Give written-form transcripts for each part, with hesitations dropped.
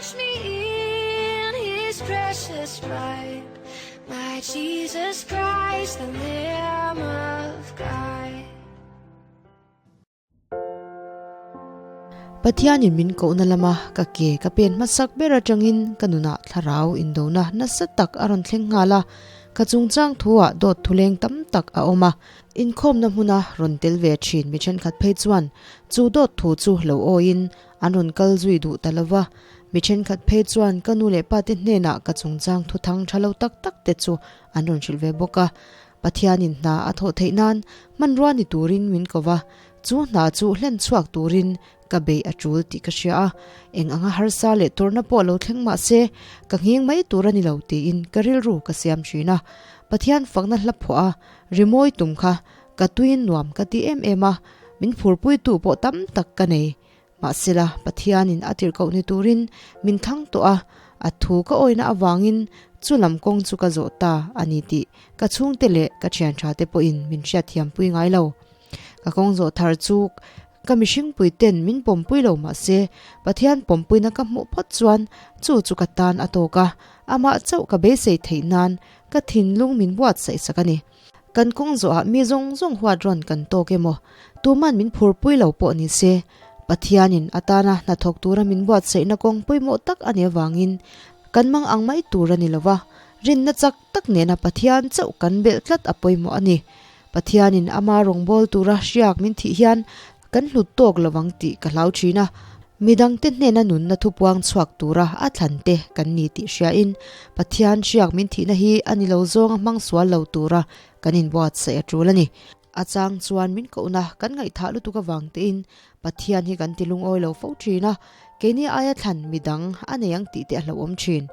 Wash me in his precious blood, my Jesus Christ, the Lamb of God. Pathianin min kohna lama ka ke ka pen hmasak ber atangin ka nunah thlarau indona nasa tak a rawn thleng nghal a, ka chungchang thuah dawt thuleng tam tak a awm a. Inkhawmna hmuna rawn tel ve thin mi thenkhat phei chuan chu dawt thu chu lo awiin an rawn kal zui duh ta lo va. Mi thenkhat phei chuan ka nu leh pate hnenah ka chungchang thuthang tha lo tak tak te chu an rawn hrilh ve bawk a. Pathianin hna a thawh theih nan hmanrua ni turin min ko va, chu hna chu hlen chhuak turin ka beih a tul tih ka hria a. Eng anga harsa leh tawrhna pawh lo thleng mah se, ka nghing mai tur a ni lo tiin ka rilru ka siam thin a. Pathian fakna hla phuah a rimawi tum kha ka tuiin nuam ka ti em em a, min phurpuitu pawh tam tak ka nei. Mahsela, Pathianin a tirhkoh ni turin min thlang tawh a, a thu ka awina avangin chu lam kawng chu ka zawh ta a ni tih ka chhungte leh ka thian tha te pawhin min hriatthiampui ngai lo. Ka kawng zawh thar chu ka mihringpui ten min pawmpui lo mahse, Pathian pawmpuina ka hmuh phawt chuan chu chu ka tan a tawk a, amah chauh ka beisei theih nan ka thinlung min buatsaih sak a ni. Kan kawng zawhah mi zawng zawng huat rawn kan tawk emaw, tuman min phurpui lo pawh ni se, Pathianin atana hnathawk tura min buatsaihna kawng pawimawh tak a nih avangin kan mang ang mai tur a ni lo va, rinna chak tak nena Pathian chauh kan belh tlat a pawimawh a ni. Pathianin ama rawngbâwl tura hriak min thih hian kan hlut tawk lo ang tih ka hlau thin a, midangte hnena nunna thupuang chhuak tura a thlante kan ni tih hriain Pathian hriak min thihna hi a ni lo zawnga hmang sual lo tura kan inbuatsaih a tul a ni. A chang chuan min kohna kan ngaihthah lutuk avang tein Pathian hi kan ti lungawi lo fo thin a, keini aia thlan midang a nei ang tih te a hlauhawm thin.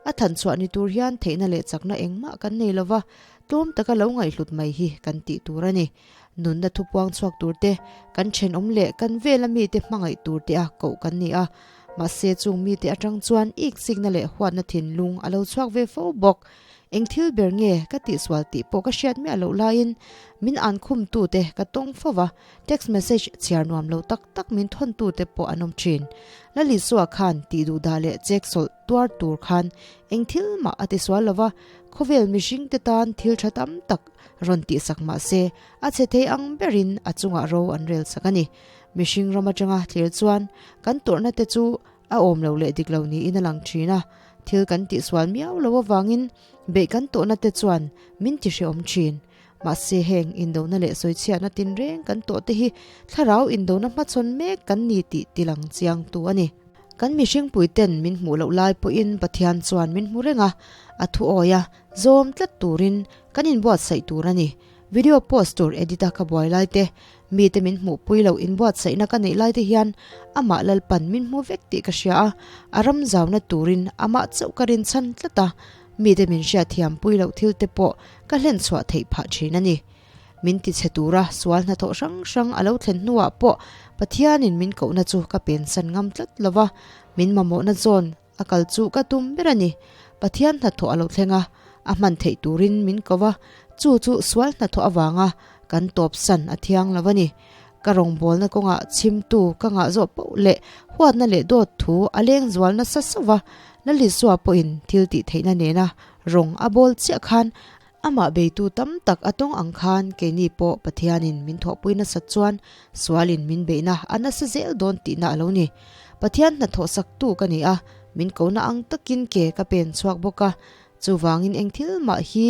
A than chhuah ni tur hian theihna leh chakna engmah kan nei lova, tlawm taka lo ngaihhlut mai hi kan tih tur a ni. Nunna thupuang chhuak tur te, kan thenawm leh kan vela mite hmangaih tur te a koh kan ni a. Mahse chung mite atang chuan iksikna leh huatna thinlung a lo chhuak ve fo bawk. Eng thil ber nge ka tihsual tih pawh ka hriat miah loh laiin min ankhum tute ka tawng fo va, text message chhiar nuam lo tak tak min thawn tute pawh an awm thin. Lalisua khan tih duh dah leh chek sawlh tuar tur khan eng thil mah a tisual lo va, khawvel mihringte tan thil tha tam tak rawn tihsak mah se, a chhe thei ang berin a chungah ro an rel sak a ni. Mihring ram atanga thlir chuan kan tawrhna te chu a awm lo leh dik lo niin a lang thin a, thil kan tihsual miau lo avangin beih kan tawhna te chuan min ti hrehawm thin. Mahse heng indona leh sawichhiatna tinreng kan tawh te hi thlarau indona hmachhawn mek kan ni tih tilang chiangtu a ni. Kan mihringpui ten min hmuh loh lai pawhin Pathian chuan min hmu reng a, a thu awi a, zawm tlat turin kan inbuatsaih tur a ni. Video post tur edit a ka buai lai te, mite min hmuhpui loh inbuatsaihna ka neih lai te hian amah Lalpan min hmu vek tih ka hria a, a ram zauna turin amah chauh ka rinchhan tlat a, mite min hriatthiampui loh thil te pawh ka hlenchhuah theih phah thin a ni. Min ti chhe tura sual hnathawh hrang hrang a lo thlen hnuah pawh Pathianin min kohna chu ka pensan ngam tlat lo va, min mamawhna zawn a kal chu ka tum ber a ni. Pathian hnathawh a lo thleng a, a hman theih turin min ko va, chu chu sual hnathawh avanga kan tawpsan a thiang lo a ni. Ka rawngbawlna kawngah chhimtu ka ngah zawh poh leh huatna leh dawt thu a leng zual nasa sauh va, Lalisua pawhin thil tih theihna nena rawng a bawl chiah khan Amah beitu tam tak a tawng ang khan keini pawh Pathianin min thawhpui nasat chuan sualin min beihna a nasa zel dawn tihna a lo ni. Pathian hnathawh saktu ka ni a, min kona ang takin ke ka pen chhuak bawk a, chuvangin eng thil mah hi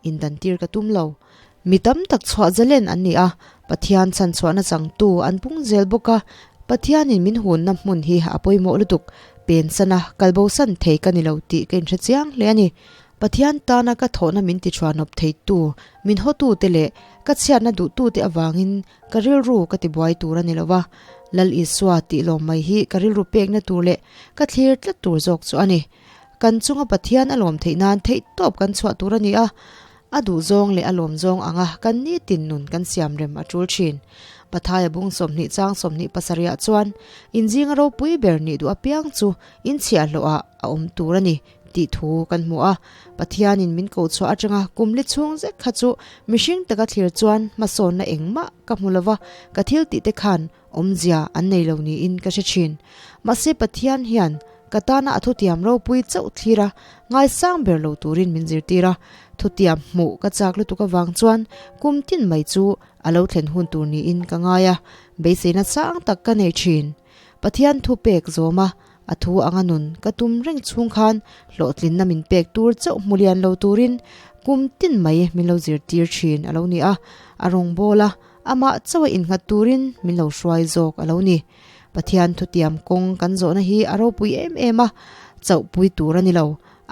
indantir ka tum lo. Mi tam tak chhuah zalen an ni a, Pathian chhanchhuahna changtu an pung zel bawk a, Pathianin min hunna hmun hi a pawimawh lutuk, pensana kalbosan thei ka ni lo tih ka inhre chiang hle a ni. Pathian tana ka thawhna min tichhuanawp theitu, min hawtute leh ka chhiatna duhtute avangin ka rilru ka tibuai tur a ni lo va, Lal Isua tih lawm mai hi ka rilru pekna tur leh ka thlir tlat tur zawk chu a ni. Kan chunga Pathian a lawm theih nan theihtawp kan chhuah tur a ni a, a duhzawng leh a lawmzawng anga kan nitin nun kan siam rem a tul thin. Pathaia bung 20 chang 27 ah chuan, Inzinga ropui ber nih duh apiang chu inchhiahhlawhah a awm tur a ni. tih thu kan hmu a, Pathianin min ko chhuah atanga kum li chhung zet kha chu mihring taka thlir chuan hmasawnna engmah ka hmu lova, ka thil tih te khan awmzia an nei lo niin ka hre thin. Mahse Pathian hian Ka tana a thutiam ropui chauh thlir a, ngaisang ber lo turin min zirtir a. Thutiam hmuh ka chak lutuk avang chuan kum tin mai chu a lo thlen hun tur niin ka ngai a, beiseina sang tak ka nei thin. Pathian thu pek zawm a, a thu anga nun ka tum reng chhung khan hlawhtlinna min pek tur chauh hmu lian lo turin kum tin mai min lo zirtir thin a lo ni a, a rawngbâwl a, amah chauha innghat turin min lo hruai zawk a lo ni. Pathian thutiam kawng kan zawhna hi a ropui em em a, chauhpui tur a ni lo.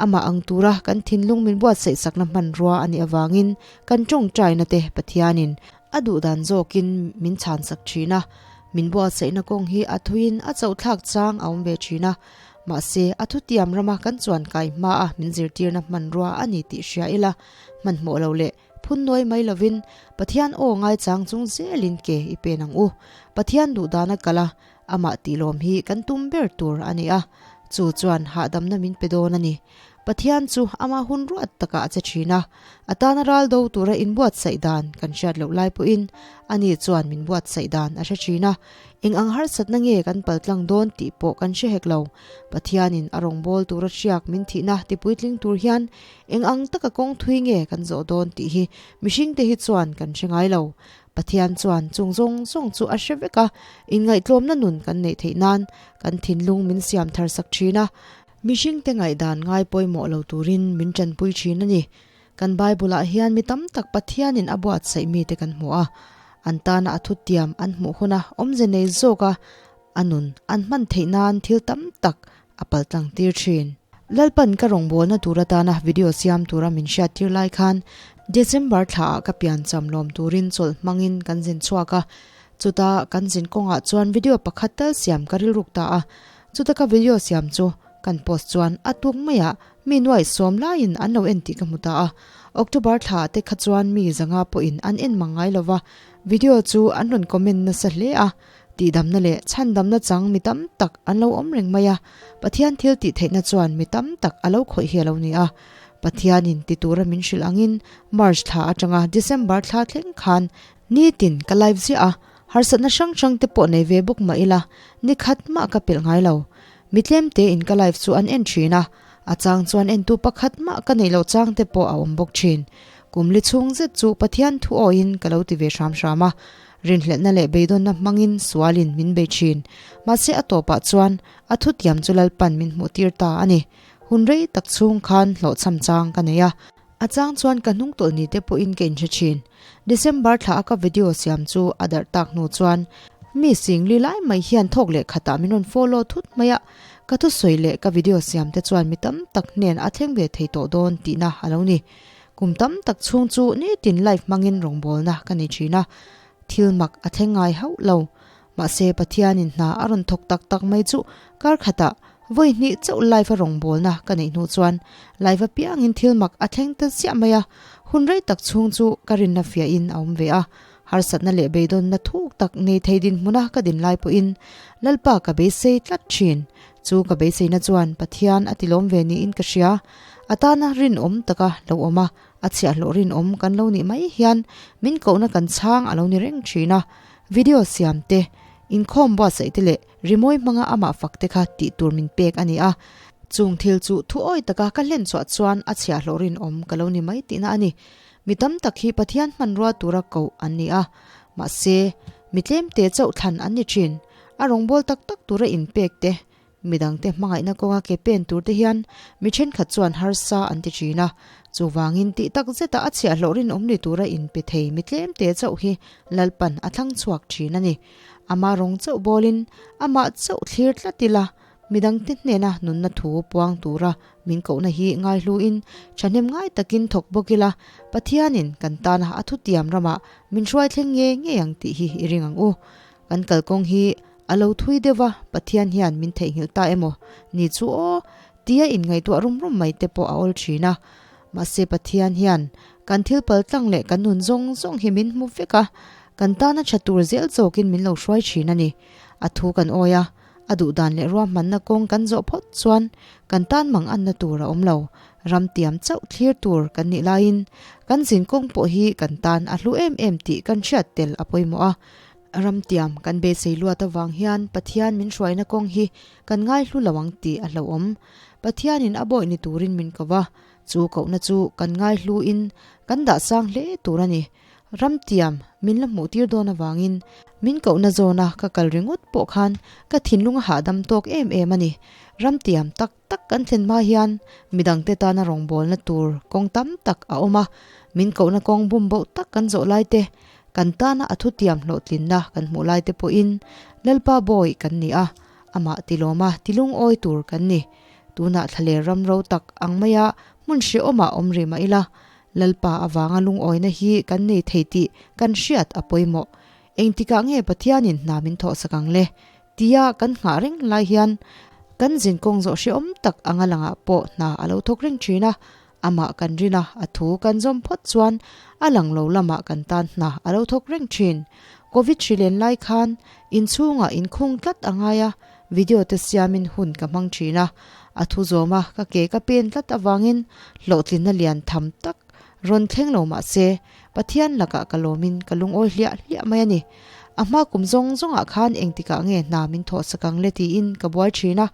Amah ang tura kan thinlung min buatsaih sakna hmanrua a nih avangin kan tawngtaina te Pathianin a duhdan zawkin min chhansak thin a. Min buatsaihna kawng hi a thuiin a chauhthlak chang a awm ve thin a. Mahse, a thutiam rama kan chuan kai hmaa min zirtirna hmanrua a ni tih hria ila, hmanhmawh lo leh Phun nawi mai lovin Pathian aw ngaichang chung zelin ke i pen ang u. Pathian duhdana kal a, amah tihlawm hi kan tum ber tur a ni a, chu chuan hahdamna min pe dawn a ni. Pathian chu ama hun ruat takah a che thin a, a tana ral do tura inbuatsaih dan kan hriat loh lai pawhin ani chuan min buatsaih dan a hre thin a, eng ang harsatna nge kan paltlang dawn tih pawh kan hre hek lo. Pathianin a rawngbâwl tura hriak min thihna tipuitling tur hian Eng ang taka kawng thui nge kan zawh dawn tih hi mihringte hi chuan kan hre ngai lo. Pathian chuan chung zawng zawng chu a hre vek a, inngaihtlawmna nun kan neih theih nan kan thinlung min siam thar sak thin a. Mihringte ngaihdan ngai pawimawh lo turin min tanpui thin a ni. Kan Bible-ah hian mi tam tak Pathianin a buatsaih mite kan hmu a, an tana a thutiam an hmuh huna awmze nei zawka a nun an hman theih nan thil tam tak a paltlang tir thin. Lalpan ka rawngbawlna tur atana video siam tura min hriat tir lai khan December thlaah ka piancham lawm turin chawlh hmangin kan zin chhuak a, chuta kan zin kawngah chuan video pakhat tal siam ka rilruk ta a, chuta ka video siam chu kan post chuan a tuk maiah mi nuaih sawm laiin an lo en tih ka hmu ta a, October thlaah te kha chuan mi zanga pawhin an en mang ngai lova, video chu an rawn comment nasa hle a. Tihdamna leh chhandamna chang mi tam tak an lo awm reng mai a, Pathian thil tih theihna chuan mi tam tak a lo khawih hi a lo ni a. Pathianin ti tura min hrilh angin March thla atanga December thla thleng khan nitin ka live ziah a, harsatna hrang hrang te pawh nei ve bawk mah ila ni khat mah ka pelh ngai lo. Mi tlem tein ka live chu an en thin a, a chang chuan entu pakhat mah ka neih loh chang te pawh a awm bawk thin. Kum li chhung zet chu Pathian thu awiin ka lo ti ve hram hram a, Rinhlelhna leh beidawnna hmangin sualin min bei thin. Mahse a tawpah chuan a thutiam chu Lalpan min hmuhtir ta a ni. Hun rei tak chhung khan hlawhchham chang ka nei a. A chang chuan ka hnung tawlh ni te pawhin ka inhre thin. December thla a ka video siam chu a darh tak hnu chuan mi singli lai mai hian thawk leh khatah min rawn follow thut mai a. Ka thusawi leh ka video siam te chuan mi tam tak hnen a thleng ve thei tawh dawn tihna a lo ni. Kum tam tak chhung chu nitin live hmangin rawngbawlna ka nei thin a, thil mak a thleng ngai hauh lo. Mahse Pathianin hna a rawn thawk tak tak mai chu kar khatah vawi hnih chauh live a rawngbawlna ka neih hnu chuan live apiangin thil mak a thleng ta ziah mai a, hun rei tak chhung chu ka rinna fiahin a awm ve a. Harsatna leh beidawnna thuk tak nei thei dinhmuna ka din lai pawhin Lalpa ka beisei tlat thin. Chu ka beiseina chuan Pathian a tilawm ve niin ka hria. A tana rinawm taka lo awm a, a chhiahhlawh rinawm kan lo nih mai hian min kohna kan chhang a lo ni reng thin a. Video siam te, inkhawm buatsaih te leh rimawi hmanga amah fak te kha tih tur min pek a ni a. Chung thil chu thuawi taka ka hlen chhuah chuan a chhiahhlawh rinawm ka lo ni mai tihna a ni. Mi tam tak hi Pathian hmanrua tura koh an ni a, mahse, mi tlemte chauh thlan an ni thin. A rawngbâwl tak tak tura inpek te, midangte hmangaihna kawnga ke pen tur te hian mi thenkhat chuan harsa an ti thin a. Chuvangin tih tak zeta a chhiahhlawh rinawm ni tura inpe thei mi tlemte chauh hi Lalpan a thlang chhuak thin a ni. Ama rawng chauh bawlin amah chauh thlir tlat ila, Midangte hnena nunna thu puang tura min kohna hi ngaihluin thahnem ngai takin thawk bawk ila, Pathianin kan tana a thutiam ramah min hruai thleng nge ngei ang tih hi i ring ang u. Kan kalkawng hi a lo thui deuh va, Pathian hian min theihnghilh ta emaw ni chu aw tia inngaihtuah rum rum mai te pawh a awl thin a. Mahse Pathian hian kan thil paltlang leh kan nun zawng zawng hi min hmu vek a, kan tana tha tur zel zawkin min lo hruai thin a ni. A thu kan awi a. A duh dan leh ruahmanna kawng kan zawh phawt chuan kan tan mang anna tur a awm lo. Ram tiam chauh thlir tur kan nih laiin kan zin kawng pawh hi kan tan a hlu em em tih kan hriat tel a pawimawh a. Ramtiam kan beisei luat avang hian Pathian min hruaina kawng hi kan ngaihlu lo ang tih a hlauhawm. Pathianin a bawih ni turin min ko va, chu kohna chu kan ngaihluin kan dah sang hle tur a ni. Ramtiam min la hmuh tir dawn avangin min kohna zawna ka kal ringawt pawh khan ka thinlung a hahdam tawk em em a ni. Ramtiam tak tak kan thlen hma hian midangte tana rawngbawlna tur kawng tam tak a awm a, min kohna kawng bum boh tak kan zawh lai te, kan tana a thutiam hlawhtlinna kan hmuh lai te pawhin Lalpa bawi kan ni a, amah tilawma tilungawi tur kan ni. Tunah thlaler ram ro tak ang maia hmun hrehawmah awm rih mah ila, Lalpa avanga lungawina hi kan nei thei tih kan hriat a pawimawh. Engtikah nge Pathianin hna min thawhsak ang le? Tia kan nghah reng lai hian kan zinkawng zawh hrehawm tak anga langah pawh hna a lo thawk reng thin a, amah kan rin a, a thu kan zawm phawt chuan a lang lo lamah kan tan hna a lo thawk reng thin. Covid hri len lai khan inchhungah inkhung tlat a ngai a, video te siamin hun ka hmang thin a, a thu zawm a, ka ke ka pen tlat avangin hlawhtlinna lian tham tak Rawn thleng lo mah se, Pathian lakah ka lawmin ka lungawi hliah hliah mai a ni. A hma kum zawng zawngah khan engtikah nge hna min thawhsak ang le tiin ka buai thin a,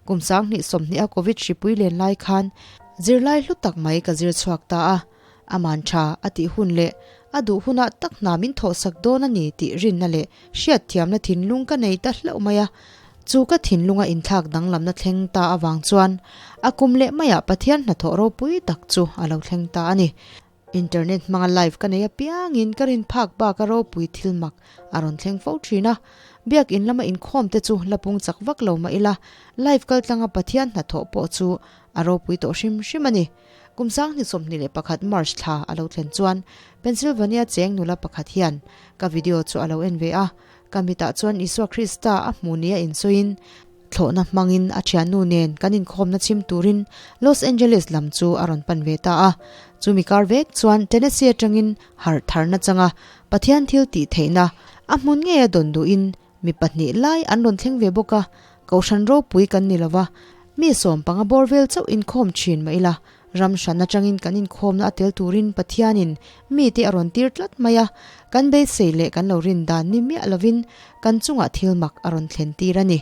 kum 20 sawmhnih a Covid hripui len lai khan zirlai hlu tak mai ka zir chhuak ta a, aman tha a tih hun leh a duh hunah tak hna min thawhsak dawn a ni tih rinna leh hriatthiamna thinlung ka nei ta hlauh mai a. Chu ka thinlunga inthlak danglamna thleng ta avang chuan a kum leh maiah Pathian hnathawh ropui tak chu a lo thleng ta a ni. Internet hmanga live ka nei apiangin ka rin phak baka ropui thil mak a rawn thleng fo thin a. Biakin lama inkhawm te chu la pung chak vak lo mah ila, live kaltlanga Pathian hnathawh pawh chu a ropui tawh hrim hrim a ni. Kum 2021 March thla a lo thlen chuan Pennsylvania cheng nula pakhat hian ka video chu a lo en ve a, ka mitah chuan Isua Krista a hmu nia insawiin thlawhna hmangin a thiannu nen kan inkhawmna chhim turin Los Angeles lam chu a rawn pan ve ta a. Chumi kar vek chuan Tennessee atangin harh tharna changa Pathian thil tih theihna a hmun ngei a dawn duhin Mi pahnih lai an rawn thleng ve bawk a, Kohhran ropui kan ni lova, mi sawmpanga bawr vel chauh inkhawm thin mah ila, ram hran atangin kan inkhawmna a tel turin Pathianin mite a rawn tir tlat mai a, kan beisei leh kan lo rin dan ni miah lovin kan chungah thil mak a rawn thlen tir a ni.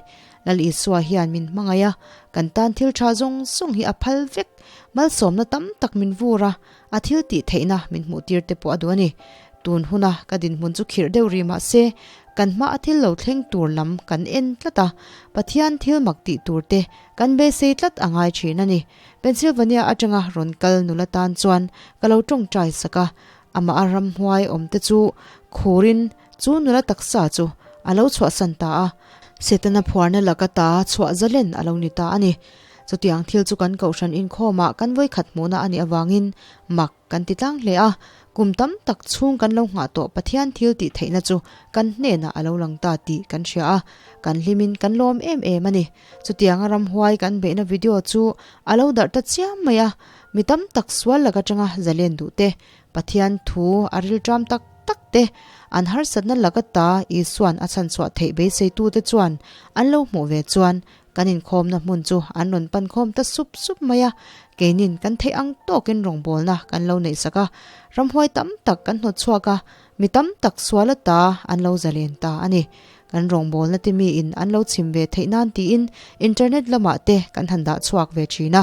Lal Isua hian min hmangaih a, kan tan thil tha zawng zawng hi a phal vek, malsawmna tam tak min vur a, a thil tih theihna min hmuh tir te pawh a duh a ni. Tun huna ka dinhmun chu khirh deuh rih mah se, kan hma a thil lo thleng tur lam kan en tlat a, Pathian thil mak tih tur te kan beisei tlat a ngai thin a ni. Pennsylvania atanga rawn kal nula tan chuan ka lo tawngtai sak a, amah a ramhuai awm te chu khurin chu nula taksa chu a lo chhuahsan ta a, Setana phuarna laka ta chhuah zalen a lo ni ta a ni. Chutiang thil chu kan kohhran inkhawmah kan vawikhat hmuhna a nih avangin mak kan ti tlang hle a, kum tam tak chhung kan lo nghah tawh Pathian thil tih theihna chu kan hnenah a lo lang ta tih kan hria a, kan hlimin kan lawm em em a ni. Chutianga ramhuai kan beihna video chu a lo darh ta chiam mai a, mi tam tak sual lak atanga zalen duh te, Pathian thu a rilṭam tak tak te, an harsatna laka ta Isua'n a chhanchhuah theih beiseitute chuan an lo hmuh ve chuan Kan inkhawmna hmun chu an rawn pan khawm ta sup sup mai a, keinin kan theih ang tawkin rawngbawlna kan lo neihsak a, ramhuai tam tak kan hnawt chhuak a, mi tam tak sual ata an lo zalen ta a ni. Kan rawngbawlna te miin an lo chhim ve theih nan tiin internet lamah te kan han dah chhuak ve thin a,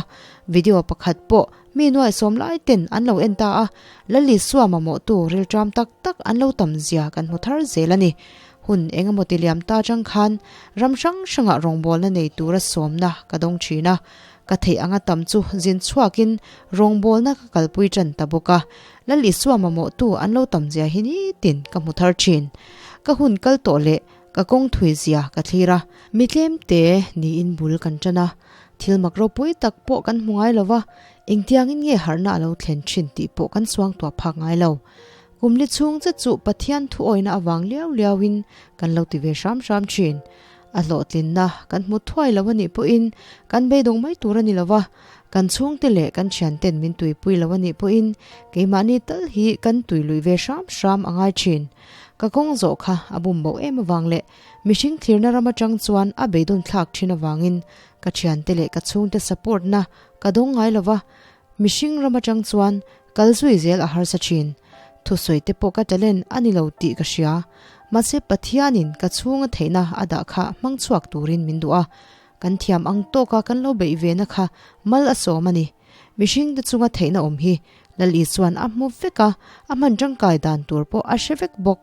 video pakhat pawh mi nuaihsawm lai ten an lo en ta a, Lalisua mamawhtu rilṭam tak tak an lo tam zia kan hmu thar zel a ni. Hun eng emaw ti liam ta chang khan ram hrang hrangah rawngbawlna nei tura sawmna ka dawng thin a, ka theih anga tam chu zin chhuakin rawngbawlna ka kalpui tan ta bawk a, Lal Isua mamawhtu an lo tam zia hi nitin ka hmu thar thin. Ka hun kal tawh leh ka kawng thui zia ka thlir a, mi tlemte niin bul kan tan a, thil mak ropui tak pawh kan hmu ngai lo va, engtiangin nge harhna a lo thlen thin tih pawh kan suangtuah phak ngai lo. Kum li chhung che chu Pathian thu awina avang liau liauin kan lo ti ve hram hram thin. A hlawhtlinna kan hmu thuai lo a nih pawhin kan beidawng mai tur a ni lo va, kan chhungte leh kan thianten min tuipui lo a nih pawhin keimahni tal hi kan tui lui ve hram hram a ngai thin. Ka kawng zawh kha a bum bo em avang leh mihring thlirna ram atang chuan a beidawn thlak thin avangin ka thiante leh ka chhungte support na ka dawng ngai lo va, mihring ram atang chuan kal zui zel a harsa thin. Thusawi te pawh ka talent a ni lo tih ka hria. Mahse Pathianin ka chhunga theihna a dah kha hmang chhuak turin min duh a. Kan thiam ang tawka kan lo beih ve na kha mal a sawm a ni. Mihring te chunga theihna awm hi Lal Isuan a hmu vek a, a hman tangkai dan tur pawh a hre vek bawk.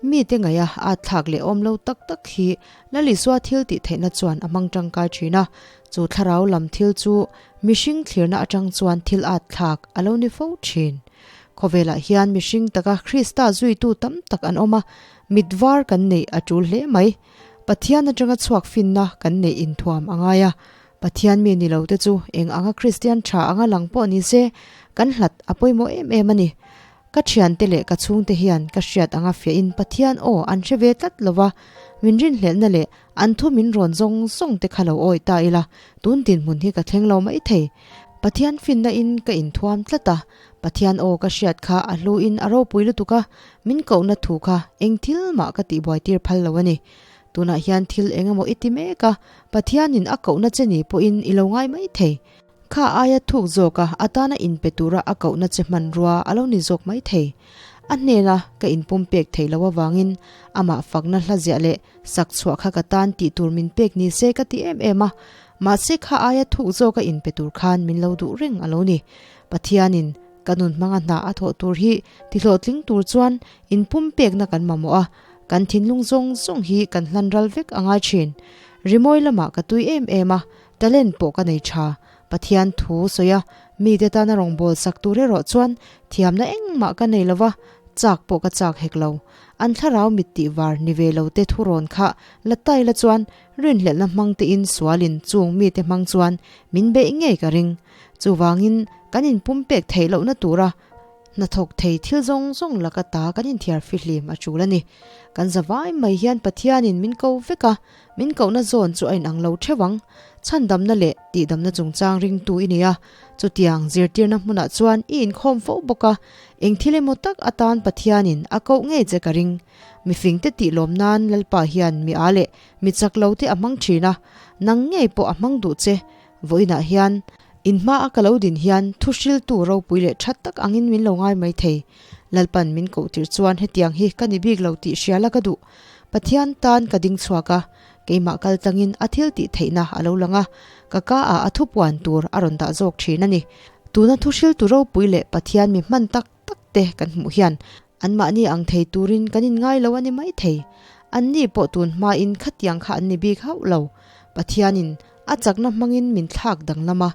Mite ngaih a at thlak leh awm lo tak tak hi Lal Isua thil tih theihna chuan a hmang tangkai thin a, chu thlarau lam thil chu mihring thlirna atang chuan thil at thlak a lo ni fo thin. Khawvelah hian mihring taka Krista zuitu tam tak an awm a, mit var kan neih a tul hle mai. Pathian atanga chhuak finna kan neih inthuam a ngai a, Pathian mi ni lo te chu eng anga Kristian tha anga lang pawh ni se kan hlat a pawimawh em em a ni. Ka thiante leh ka chhungte hian ka hriat anga fiahin Pathian aw an hre ve tlat lo va, min rinhlelhna leh an thu min rawn zawng zawng te kha lo awi ta ila, tun dinhmun hi ka thleng lo mai thei. Pathian finna in ka inthuam tlat a, Pathian aw ka hriat kha a hlu in a ropui lutuk a, min kohna thu kha eng thil mah ka tihbuai tir phal lo a ni. Tunah hian thil eng emaw i ti mek a, Pathianin a kohna che ni pawhin i lo ngai mai thei. Kha aia thuk zawka atana inpe tura a kohna che hmanrua a lo ni zawk mai thei. A hnena ka inpum pek theih loh avangin amah fakna hla ziah leh sak chhuah kha ka tan tih tur min pek ni se ka ti em em a, mahse kha aia thuk zawka inpe tur khan min lo duh reng a lo ni. Pathianin ka nun hmanga hna a thawh tur hi tihlawhtling tur chuan inpum pekna kan mamawh a, kan thinlung zawng zawng hi kan hlan ral vek a ngai thin. Rimawi lamah ka tui em em a, Talent pawh ka nei tha. Pathian thu sawi a, mite tana rawngbâwl sak tur erawh chuan thiamna engmah ka nei lo va, châk pawh ka châk hek lo. An thlarau mit tih var ni ve lo te thurawn kha la tai la chuan rinhlelhna hmang tein sualin chung mite hmang chuan min beih ngei ka ring. Chuvangin kan inpumpek theih lohna tura Hnathawk thei thil zawng zawng laka ta kan inthiar fihlim a tul a ni. Kan za vai mai hian Pathianin min ko vek a, min kohna zawn chu a inang lo theuh ang. Chhandamna leh tihdamna chungchang ringtu i ni a, chutiang zirtirna hmunah chuan i inkhawm fo bawk a, eng thil emaw tak atan Pathianin a koh ngei che ka ring. Mifingte tih lawm nan Lalpa hian mi a leh mi chak lo te a hmang thin a, nang ngei pawh a hmang duh che. Vawiinah hian In hma a ka lo din hian thu hriltu ropui leh that tak angin min lo ngai mai thei. Lalpan min koh tir chuan hetiang hi ka ni bik lo tih hria la ka duh. Pathian tan ka ding chhuak a, keimah kal tlangin a thil tih theihna a lo lang a, ka ka ah a thupuan tur a rawn dah zawk thin a ni. Tuna thu hriltu ropui leh Pathian mi hman tak tak te kan hmuh hian anmahni ang thei turin kan inngai lo a ni mai thei. Anni pawh tun hmain khatiang kha an ni bik hauh lo. Pathianin A chakna hmangin min thlak danglam a,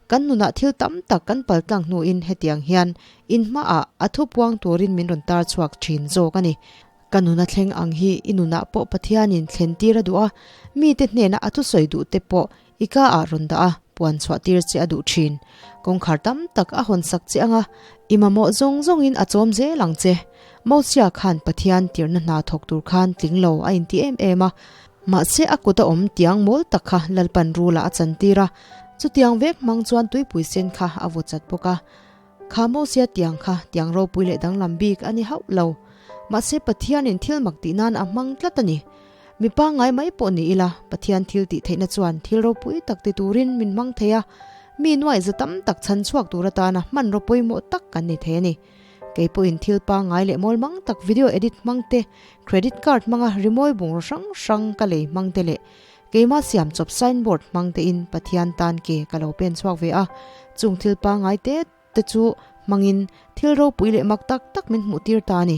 kan nunah thil tam tak kan paltlang hnuin hetiang hian in hmaah a thu puang turin min rawn tar chhuak thin zawk a ni. Ka nuna thleng ang hi i nunah pawh Pathianin thlen tir a duh a, mite hnena a thusawi duh te pawh i ka ah rawn dah a, puan chhuah tir che a duh thin. Kawngkhar tam tak a hawn sak che ang a, i mamawh zawng zawngin a chawm zel ang che. Mosia khan Pathian tirhna hna thawk tur khan tling lo a inti em em a, Mahse a kut a awm tiang mawl tak kha Lalpan rula a chantir a, chutiang vek hmang chuan tuipui sen kha a vaw chat bawk a. Kha Mosia tiang kha tiang ropui leh danglam bik a ni hauh lo. Mahse Pathianin thil mak tih nan a hmang tlat a ni. Mi pangngai mai pawh ni ila, Pathian thil tih theihna chuan thil ropui tak ti turin min hmang thei a, mi nuaih za tam tak chhan chhuak tur atana hmanraw pawimawh tak kan ni thei a ni. Kei pawhin thil pangngai leh mawl mang tak video edit hmang te, credit card hmanga rimawi bungraw hrang hrang ka lei hmang te leh keima siam chawp signboard hmang tein Pathian tan ke ka lo pen chhuak ve a. Chung thil pangngai te te chu hmangin thil ropui leh mak tak tak min hmuh tir ta a ni.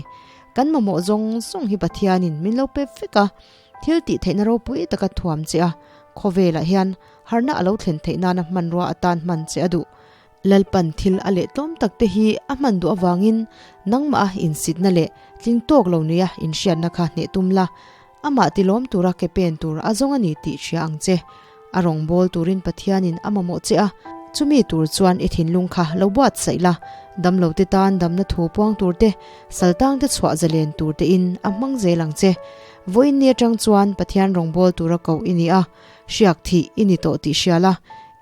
Kan mamawh zawng zawng hi Pathianin min lo pe vek a, thil tih theihna ropui taka thuam che a, khawvelah hian harna a lo thlen theih nana hmanrua atan hman che a duh. Lalpan thil a leh tlawm tak te hi a hman duh avangin nangmah a insitna leh tling tawk lo nia inhriatna kha hneh tum la, amah tilawm tura ke pen tur a zawng a ni tih hria ang che. A rawngbâwl turin Pathianin a mamawh che a, chumi tur chuan i thinlung kha lo buatsaih la, damlote tan damna thu puang tur te, saltangte chhuah zalen tur tein a hmang zel ang che. Vawiin ni atang chuan Pathian rawngbâwl tura koh i ni a, hriak thih i ni tawh tih hria la,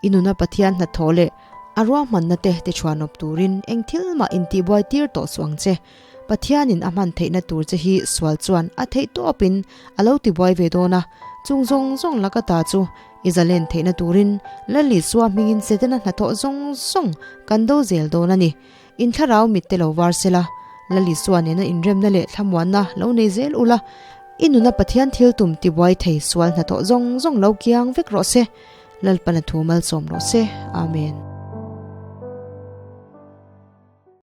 I nuna Pathian hnathawh leh a ruahmanna te ti chhuanawp turin eng thil mah intihbuai tir tawh suh ang che. Pathianin a hman theihna tur che hi sual chuan a theih tawpin a lo tibuai ve dawn a, chung zawng zawng laka ta chu i zalen theihna turin Lal Isua hmingin Setana hnathawh zawng zawng kan do zel dawn a ni. In thlarau mit te lo var sela, Lal Isua nena inremna leh thlamuanna lo nei zel ula, i nuna Pathian thil tum tibuai thei sual hnathawh zawng zawng lo kiang vek rawh se. Lalpana thu malsawm rawh se. Amen.